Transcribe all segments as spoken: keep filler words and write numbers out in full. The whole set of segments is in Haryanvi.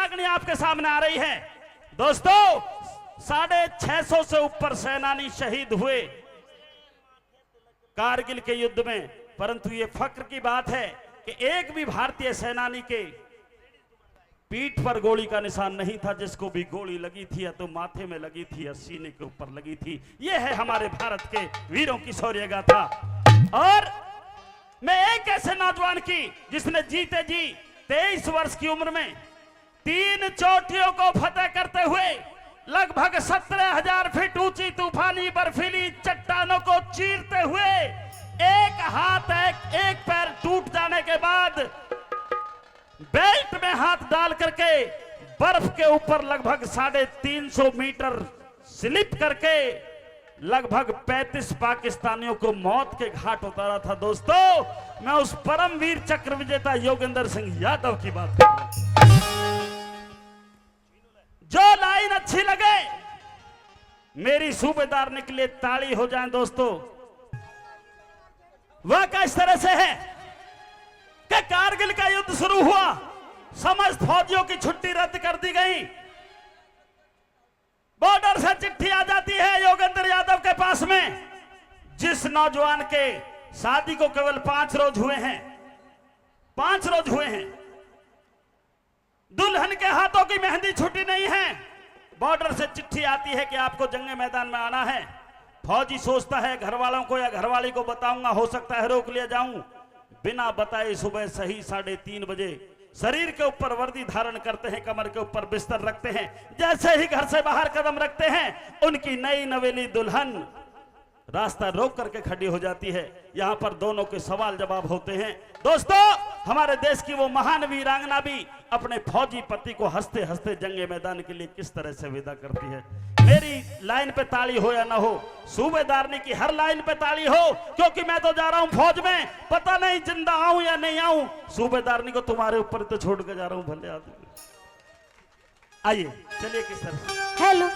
आंकड़े आपके सामने आ रही है। दोस्तों, साढ़े छह सौ से ऊपर सेनानी शहीद हुए कारगिल के युद्ध में, परंतु ये फख्र की बात है कि एक भी भारतीय सेनानी के पीठ पर गोली का निशान नहीं था। जिसको भी गोली लगी थी, या तो माथे में लगी थी या सीने के ऊपर लगी थी। ये है हमारे भारत के वीरों की शौर्य गाथा। और मैं एक ऐसे नौजवान की, जिसने जीते जी तेईस वर्ष की उम्र में तीन चोटियों को फतेह करते हुए, लगभग सत्रह हजार फीट ऊंची तूफानी बर्फीली चट्टानों को चीरते हुए, एक हाथ, एक, एक पैर टूट जाने के बाद बेल्ट में हाथ डाल करके बर्फ के ऊपर लगभग साढ़े तीन सौ मीटर स्लिप करके लगभग पैंतीस पाकिस्तानियों को मौत के घाट उतारा था। दोस्तों, मैं उस परमवीर चक्र विजेता योगेंद्र सिंह यादव की बात कर रहा हूं। जो लाइन अच्छी लगे, मेरी सूबेदारनी के लिए ताली हो जाए। दोस्तों, वाकया इस तरह से है कि कारगिल का युद्ध शुरू हुआ, समस्त फौजियों की छुट्टी रद्द कर दी गई। बॉर्डर से चिट्ठी आ जाती है योगेंद्र यादव के पास में, जिस नौजवान के शादी को केवल पांच रोज हुए हैं, पांच रोज हुए हैं, दुल्हन के हाथों की मेहंदी छुटी नहीं है। बॉर्डर से चिट्ठी आती है कि आपको जंगे मैदान में आना है। फौजी सोचता है, घर वालों को या घरवाली को बताऊंगा, हो सकता है रोक लिया जाऊं। बिना बताए सुबह सही साढ़े तीन बजे शरीर के ऊपर वर्दी धारण करते हैं, कमर के ऊपर बिस्तर रखते हैं। जैसे ही घर से बाहर कदम रखते हैं, उनकी नई नवेली दुल्हन रास्ता रोक करके खड़ी हो जाती है। यहाँ पर दोनों के सवाल जवाब होते हैं। दोस्तों, हमारे देश की वो महान वीरांगना भी अपने फौजी पति को हंसते हंसते जंगे मैदान के लिए किस तरह से विदा करती है। मेरी लाइन पे ताली हो या ना हो, सूबेदारनी की हर लाइन पे ताली हो, क्योंकि मैं तो जा रहा हूं फौज में। पता नहीं जिंदा आऊं या नहीं आऊं, सूबेदारनी को तुम्हारे ऊपर तो छोड़ के जा रहा हूं, भले आदमी। आइए, चलिए किस तरह से। हेलो।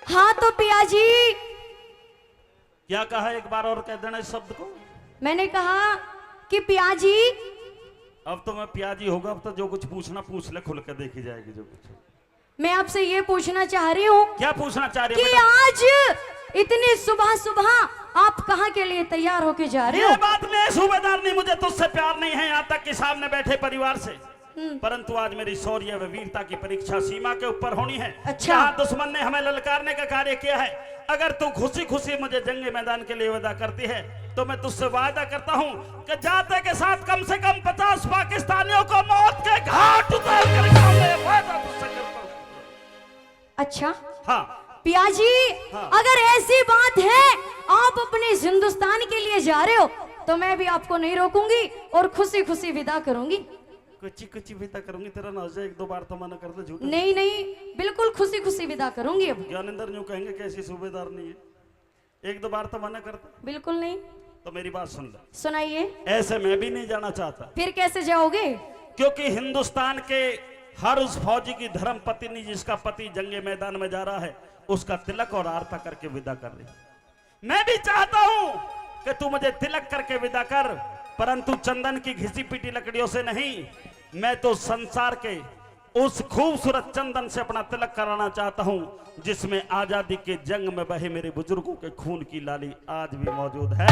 हाँ तो पिया जी। क्या कहा, एक बार और कह देना इस शब्द को। मैंने कहा कि पिया जी। अब तो मैं पिया जी होगा, अब तो जो कुछ पूछना पूछ ले, खुल के देखी जाएगी जो कुछ। मैं आपसे ये पूछना चाह रही हूँ। क्या पूछना चाह रही हो कि बेटा? आज इतनी सुबह सुबह आप कहाँ के लिए तैयार होके जा रहे हो? ये बात नहीं, सूबेदारनी, मुझे तुझसे प्यार नहीं है, यहाँ तक कि सामने बैठे परिवार से। हम्म। परंतु आज मेरी शौर्य व वीरता की परीक्षा सीमा के ऊपर होनी है। अच्छा। जहाँ दुश्मन ने हमें ललकारने का कार्य किया है, अगर तू खुशी खुशी मुझे जंगी मैदान के लिए विदा करती है, तो मैं तुझसे वादा करता हूँ कि जाते के साथ कम से कम पचास पाकिस्तानियों को मौत के घाट उतार कर जाऊंगा, ये वादा तुझसे करता हूँ। अच्छा। हाँ। पिया जी, हाँ। अगर ऐसी बात है, आप अपने हिंदुस्तान के लिए जा रहे हो, तो मैं भी आपको नहीं रोकूंगी और खुशी खुशी विदा करूंगी। कुची कुची विदा करूंगी, तेरा ना हो जाए, एक दो बार तो मना कर दे, झूठ। नहीं, नहीं, बिल्कुल खुशी खुशी विदा करूंगी अब। ज्ञानेंद्र न्यू कहेंगे, कैसी सूबेदारनी है, एक दो बार तो मना कर दे। बिल्कुल नहीं। तो मेरी बात सुन ले। सुनाइए। ऐसे मैं भी नहीं जाना चाहता। फिर कैसे जाओगे? क्योंकि हिंदुस्तान के हर उस फौजी की धर्म पत्नी, जिसका पति जंगे मैदान में जा रहा है, उसका तिलक और आरता करके विदा कर रही। मैं भी चाहता हूं कि तू मुझे तिलक करके विदा कर, परंतु चंदन की घिसी पीटी लकड़ियों से नहीं। मैं तो संसार के उस खूबसूरत चंदन से अपना तिलक कराना चाहता हूं, जिसमें आजादी के जंग में बहे मेरे बुजुर्गों के खून की लाली आज भी मौजूद है।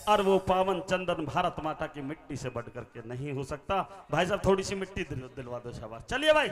और वो पावन चंदन भारत माता की मिट्टी से बढ़ करके नहीं हो सकता। भाई साहब, थोड़ी सी मिट्टी दिल-, दिलवा दो, शाबाश। चलिए भाई।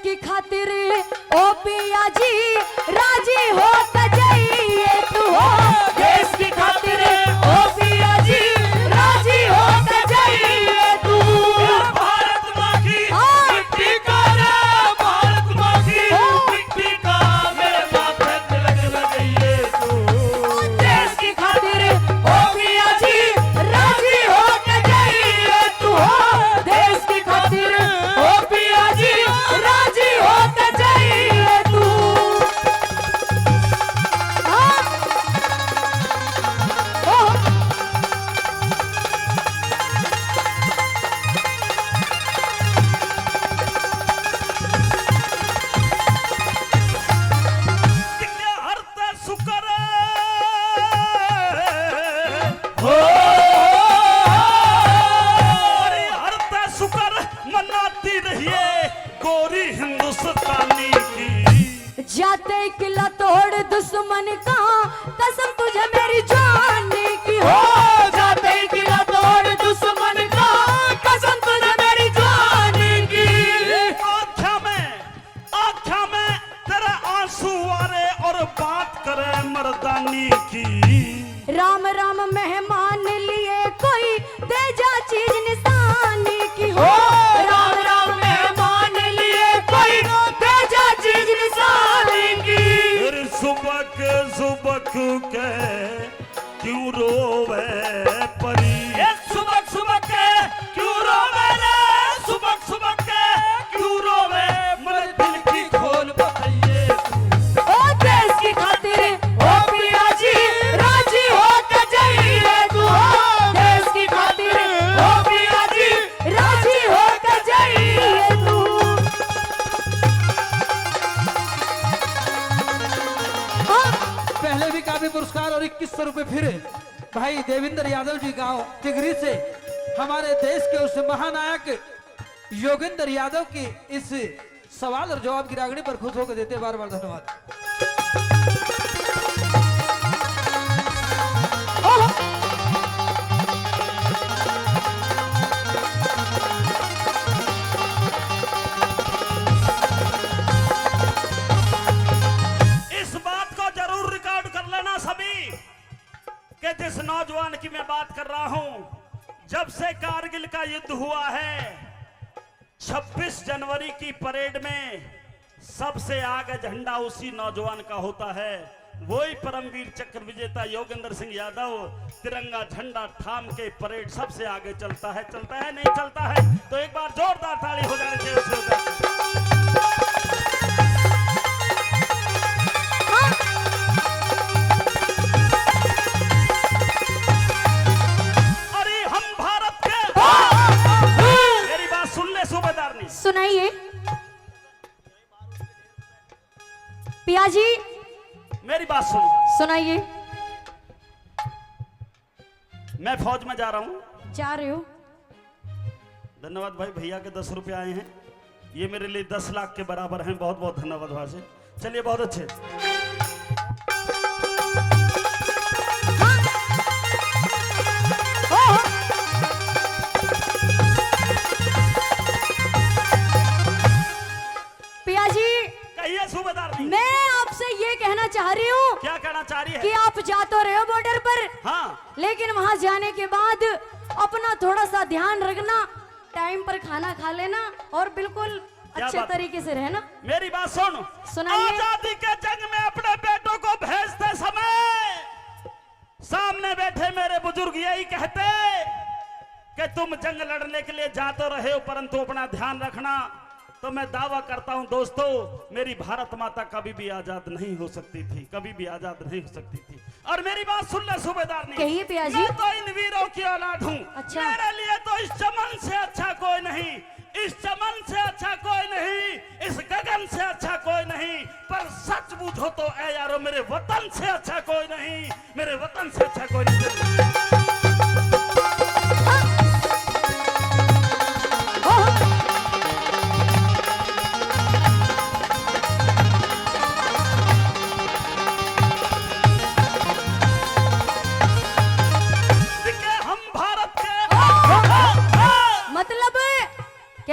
की खातिर ओ पिया जी राजी हो के जाइए तू हो। देश की खातिर ओ पिया जी राजी हो के जाइए तू। भारत माँ की हाँ। मिट्टी का रे, भारत माँ की ओ। मिट्टी का मेरे माथे तिलक लगाइए तू। देश की खातिर ओ पिया जी राजी हो के जाइए तू हो। देश की खातिर ओ पिया जी राजी हो के जाइए तू। हाँ। ओ। हरते शुक्र हो, अरे हरते शुक्र मनाती रहिए गोरी हिंदुस्तानी की। जाते किला तोड़ दुश्मन का, कसम तुझे मेरी जान की हो। जाते किला तोड़ दुश्मन का, कसम तुझे मेरी जान की। आख्या में, आख्या में तेरे आंसू वारे और बात करे मर्दानी की। राम राम मेहमान लिए कोई, दे जा चीज निशानी की हो। राम राम मेहमान लिए कोई, दे जा चीज निशानी की। फिर सुबक सुबक के क्यों रोवे परी? ए सुबक सुबक के क्यों रोवे रे? सुबक सुबक के क्यों रोवे? मेरे दिल की खोल बताइए तू। ओ देश की खातिर, ओ पिया जी, राजी हो के जाइए तू। ओ देश की खातिर, ओ पिया जी, राजी हो के जाइए तू। हाँ। पहले भी काफी पुरस्कार और इक्कीस सौ रुपए फिर भाई देवेंद्र यादव जी गांव टिगरी से हमारे देश के उस महानायक योगेंद्र यादव की इस सवाल और जवाब की रागनी पर खुश होकर देते हैं बार बार धन्यवाद। इस बात को जरूर रिकॉर्ड कर लेना सभी, कि जिस नौजवान की मैं बात कर रहा हूं, जब से कारगिल का युद्ध हुआ है, छब्बीस जनवरी की परेड में सबसे आगे झंडा उसी नौजवान का होता है। वही परमवीर चक्र विजेता योगेंद्र सिंह यादव तिरंगा झंडा थाम के परेड सबसे आगे चलता है। चलता है, नहीं चलता है? तो एक बार जोरदार ताली हो जानी चाहिए उस योगेंद्र। अरे हम भारत के, मेरी बात सुन ले सूबेदारनी। सुनाइए पिया जी। मेरी बात सुन। सुनाइए। मैं फौज में जा रहा हूँ। जा रहे हो? धन्यवाद भाई, भैया के दस रुपये आए हैं, ये मेरे लिए दस लाख के बराबर हैं। बहुत बहुत धन्यवाद भाई से। चलिए, बहुत अच्छे। हाँ। ओहो। पिया जी, कहिए सूबेदार जी। मैं आपसे ये कहना चाह रही हूँ क्या कहना चाह रही है? कि आप जा तो रहे हो बॉर्डर पर, हाँ। लेकिन वहां जाने के बाद अपना थोड़ा सा ध्यान रखना, टाइम पर खाना खा लेना और बिल्कुल क्या अच्छे बात? तरीके से रहना। मेरी बात सुन। सुनाइए। आजादी के जंग में अपने बेटों को भेजते समय सामने बैठे मेरे बुजुर्ग यही कहते कि तुम जंग लड़ने के लिए जा तो रहे हो, परंतु अपना ध्यान रखना। तो मैं दावा करता हूं दोस्तों, मेरी भारत माता कभी भी आजाद नहीं हो सकती थी, कभी भी आजाद नहीं हो सकती थी। और मेरी बात सुन ले सूबेदारनी, कहिए पिया जी। मैं तो इन वीरों की औलाद हूँ। अच्छा। मेरे लिए तो इस चमन से अच्छा कोई नहीं, इस चमन से अच्छा कोई नहीं, इस गगन से अच्छा कोई नहीं, पर सच बूझो तो ए यारो, मेरे वतन से अच्छा कोई नहीं, मेरे वतन से अच्छा कोई नहीं। हम भारत के मतलब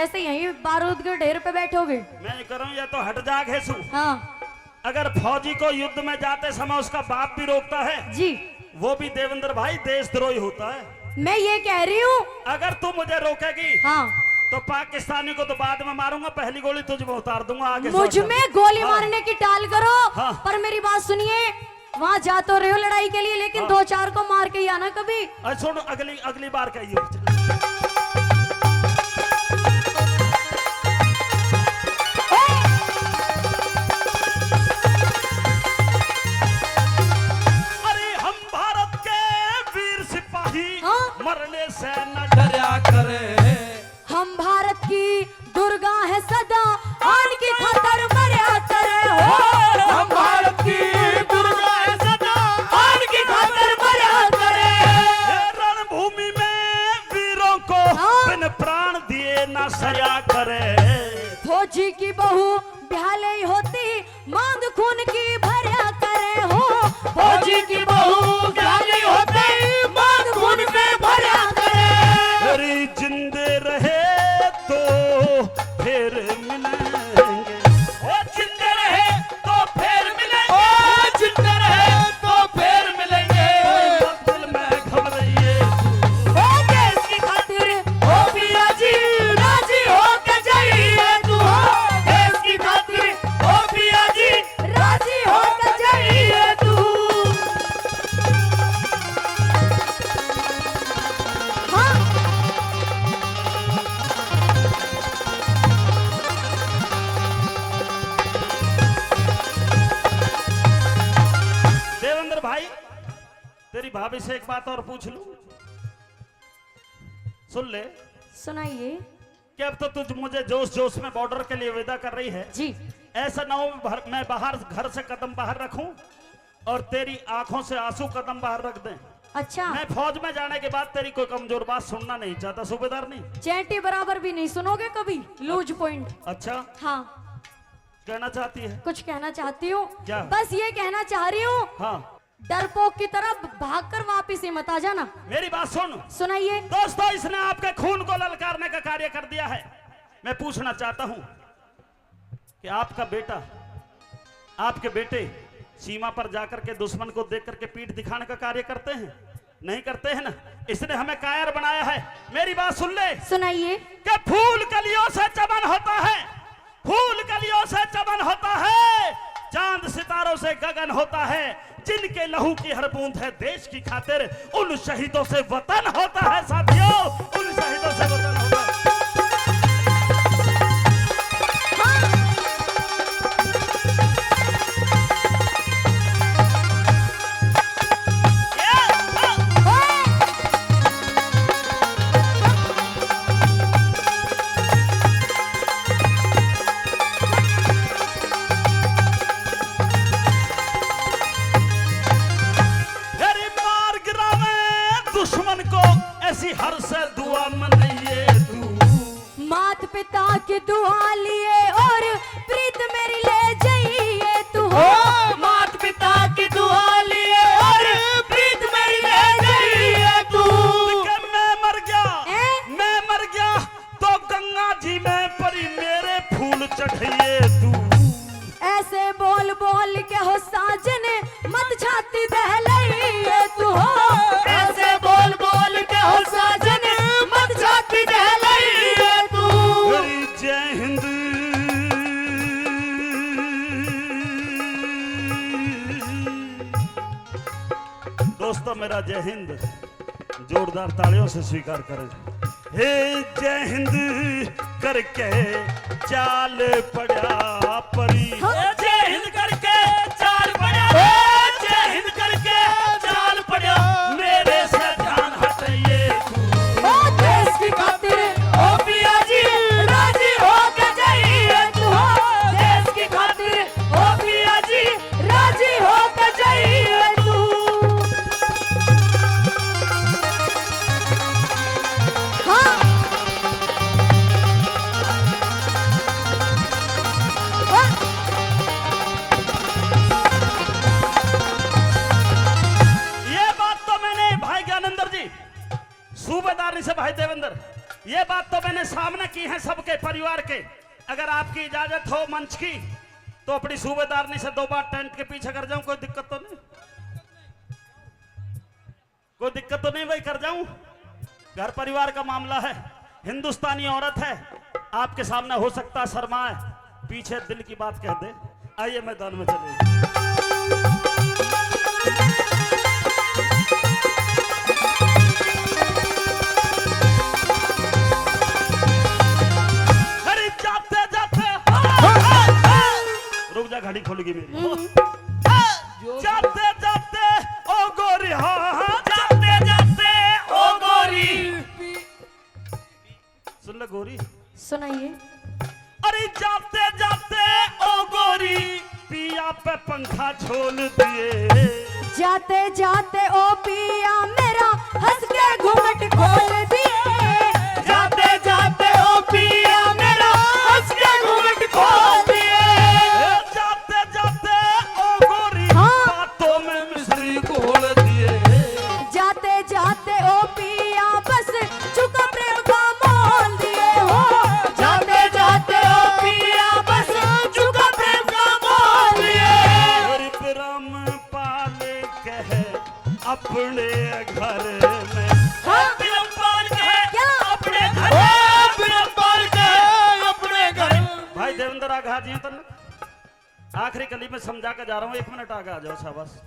ऐसे यहीं बारूद के ढेर पे बैठोगे? मैं ये करूँ, ये तो हट जा घेसू। हाँ। अगर फौजी को युद्ध में जाते समय उसका बाप भी रोकता है, जी। वो भी देवेंद्र भाई देशद्रोही होता है। मैं ये कह रही हूँ। अगर तू मुझे रोकेगी, हाँ। तो पाकिस्तानी को तो बाद में मारूंगा, पहली गोली तुझ में उतार दूंगा, आगे मुझ सोच। में गोली हाँ। मारने की टाल करो, हाँ। पर मेरी बात सुनिए, वहाँ जा तो रहे हो लड़ाई के लिए, लेकिन हाँ। दो चार को मार के ही आना कभी। अच्छा, सुन, अगली, अगली बार कहियो। अरे हम भारत के वीर सिपाही हाँ। मरने से न डरा करे। हम भारत की दुर्गा है सदा, आन की खातर मरया करे हो। हम भारत की दुर्गा है सदा, आन की खातर मरया करे। ये रणभूमि में वीरों को हाँ। बिन प्राण दिए ना सया करे। फौजी की बहू ब्याह ले होती, मांग खून की भरया करे हो। फौजी की बहू ब्याह ले होती, मांग खून में भरया करे। अरे जिंदे रहे तो फिर मिलेंगे। ओ जिंदे रहे तो फिर मिलेंगे। ओ जिंदे रहे तो फिर मिलेंगे। कोई मंजिल में घबराइए। ओ देश की खातिर, ओ पिया जी, राजी होके जाइए तू। ओ देश की खातिर, ओ पिया जी, राजी होके जाइए तू। हाँ। देवेंद्र भाई, तेरी भाभी से एक बात और पूछ लूं? सुन ले। सुनाइए। कि अब तो तुझ मुझे जोश जोश में बॉर्डर के लिए विदा कर रही है। जी। ऐसा ना हो भर, मैं बाहर, घर से कदम बाहर रखूं और तेरी आंखों से आंसू कदम बाहर रख दें। अच्छा। मैं फौज में जाने के बाद तेरी कोई कमजोर बात सुनना नहीं चाहता सूबेदार नहीं। चैंटी बराबर भी नहीं सुनोगे कभी, लूज पॉइंट। अच्छा। हाँ। कहना चाहती है? कुछ कहना चाहती हूँ। क्या? बस ये कहना चाह रही हूँ। हाँ। डरपोक की तरह भागकर वापिस ही मत आ जाना। मेरी बात सुन। सुनाइए। दोस्तों, इसने आपके खून को ललकारने का कार्य कर दिया है। मैं पूछना चाहता हूं कि आपका बेटा, आपके बेटे सीमा पर जाकर के दुश्मन को देख करके पीठ दिखाने का कार्य करते हैं? नहीं करते हैं ना? इसने हमें कायर बनाया है। मेरी बात सुन ले। सुनाइए। कि फूल कलियों से चमन होता है, फूल कलियों से चमन होता है, चांद सितारों से गगन होता है। जिनके लहू की हर बूंद है देश की खातिर, उन शहीदों से वतन होता है साथियों, उन शहीदों से वतन होता है। तेरी मार गिरावे दुश्मन को, ऐसी हर से दुआ मनाइए तू। मात पिता की दुआ लिए और प्रीत मेरी ले जाइए तू। ओ, मात पिता की दुआ लिए और प्रीत मेरी ले जाइए तू। कि मैं मर गया, हैं? मैं मर गया तो गंगा जी में परी मेरे फूल चढ़ाइए तू। ऐसे बोल बोल के हो साजन, मत छाती दहलाइए तू हो। ऐसे बोल बोल के हो साजन, मत छाती दहलाइए तू। मेरी जय हिंद। दोस्तों, मेरा जय हिंद जोरदार तालियों से स्वीकार करें। हे जय हिंद करके चाल पड़ा परी। हाँ। जय हिंद करके चाल पड़ा, ओ जय हिंद करके चाल पड़ा, मेरे से ध्यान हटाइए तू। ओ देश की खातिर, ओ पिया जी, राजी होके जाइए तू, ओ देश की खातिर, ओ पिया जी, राजी होके जाइए तू। हाँ। हाँ। ये बात तो मैंने सामने की है सबके परिवार के। अगर आपकी इजाजत हो मंच की, तो अपनी सूबेदारनी से दो बार टेंट के पीछे कर जाऊं, कोई दिक्कत तो नहीं? कोई दिक्कत तो नहीं भाई, कर जाऊं? घर परिवार का मामला है, हिंदुस्तानी औरत है, आपके सामने हो सकता है शर्माए, पीछे दिल की बात कह दे। आइए मैदान में चलिए। अरे जाते जाते, रुक जा, घड़ी खुल गई मेरी। जाते जाते ओ गोरी, हाँ, हाँ, जाते जाते ओ गोरी। सुन ले गोरी। सुनाइए। अरे जाते जाते ओ गोरी, पिया पे पंखा झोल दिए। जाते जाते ओ पिया मेरा, हंस के घूंघट खोल दिए। जाते जाते ओ पिया मेरा, हंस के घूंघट खोल दिए। ए, जाते जाते ओ गोरी, हाँ। बातों में मिश्री घोल दिए। जाते जाते ओ पिया बस चुका प्रेम का मोल दिए हो। जाते जाते ओ पिया बस चुका प्रेम का मोल दिए। गरीब राम पाल कहे अपने घर में। हाँ। गरीब राम पाल कहे क्या? अपने घर में। ओ गरीब राम पाल कहे अपने घर में। भाई देवेंद्र आघा जी तन आखिरी कली में समझा के जा रहा हूँ, एक मिनट आगे आ जाओ, शाबाश।